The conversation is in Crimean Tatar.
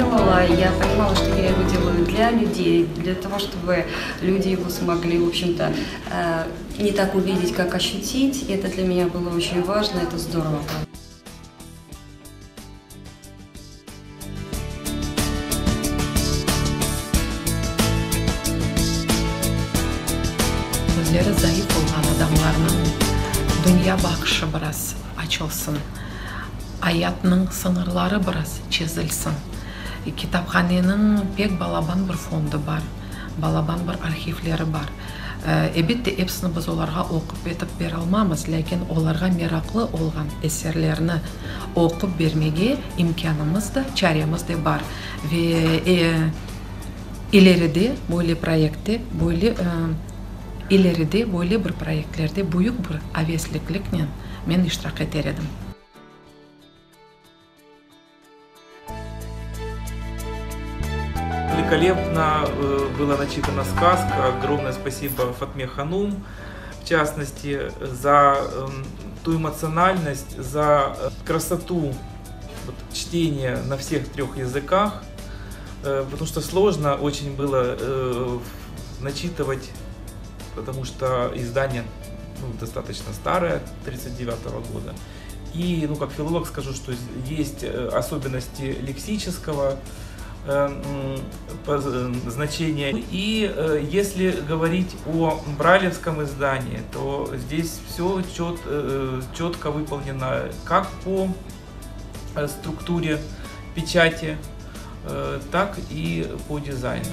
делала, я понимала, что я его делаю для людей, для того, чтобы люди его смогли, в общем-то, не так увидеть, как ощутить. И это для меня было очень важно, это здорово. Közleri zayıf olğan adamlarnıñ dünya baqışı biraz açılsın, ayatnıñ sıñırları biraz çezilsin. Kitaphaneniñ pek balaban bir fondu bar, balaban bir arhivleri bar. Elbette, episini biz olarğa oqup etip beralmamız, lâkin olarğa meraqlı olğan eserlerni oqup bermege imkânımız da, çaremiz de bar. Ve ileride böyle proyektte, böyle ileride böyle bir proyektlerde büyük bir aveslikliknen men iştirak eter edim. Великолепно была начитана сказка. Огромное спасибо Фатме Ханум, в частности, за ту эмоциональность, за красоту вот, чтения на всех трех языках, потому что сложно очень было начитывать, потому что издание ну, достаточно старое, 1939 года. И, ну, как филолог скажу, что есть особенности лексического значения. И если говорить о брайлевском издании, то здесь все чет, четко выполнено как по структуре печати, так и по дизайну.